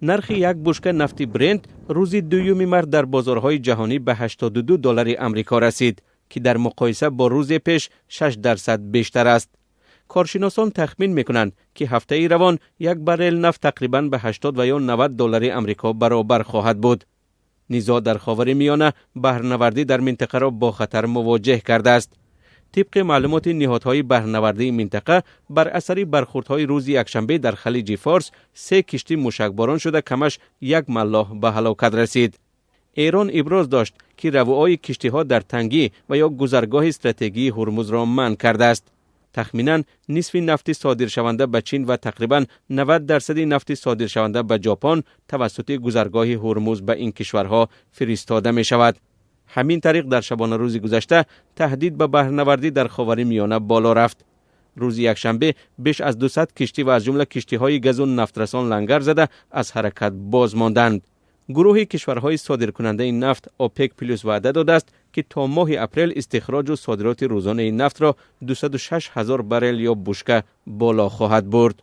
Нархи як бушка нафти Брент рӯзи дуюми март дар бозорҳои ҷаҳонӣ ба 82 доллари Амрико расид, ки дар муқоиса бо рӯзи пеш 6% бештар аст. Коршиносон тахмин мекунанд, ки ҳафтаи равон як баррел нафт тақрибан ба 80 ва ё 90 доллари Амрико баробар хоҳад буд. Низоъ дар Ховари Миёна баҳрнавардӣ дар минтақаро бо хатар мувоҷеҳ кардааст. Тибқи маълумоти ниҳодҳои баҳрнавардии минтақа, бар асари бархӯрдҳои рӯзи якшанбе дар Халиҷи Форс се киштӣ мушакборон шуда, камаш як маллоҳ ба ҳалокат расид. Эрон иброз дошт, ки равуои киштиҳо дар тангӣ ва ё гузаргоҳи стратегии Ҳурмузро манъ кардааст. Тахминан нисфи нафти содиршаванда ба Чин ва тақрибан 90% нафти содиршаванда ба Ҷопон тавассути гузаргоҳи Ҳурмуз ба ин кишварҳо фиристода мешавад. Ҳамин тариқ, дар шабонарӯзи гузашта таҳдид ба баҳрнавардӣ дар Ховари Миёна боло рафт. Рӯзи якшанбе беш аз 200 киштӣ ва аз ҷумла киштиҳои газу нафтрасон лангар зада, аз ҳаракат боз монданд. Гурӯҳи кишварҳои содиркунандаи нафт ОПЕК плюс ваъда додааст, ки то моҳи апрел истихроҷу содироти рӯзонаи нафтро 206 ҳазор баррел ё бушка боло хоҳад бурд.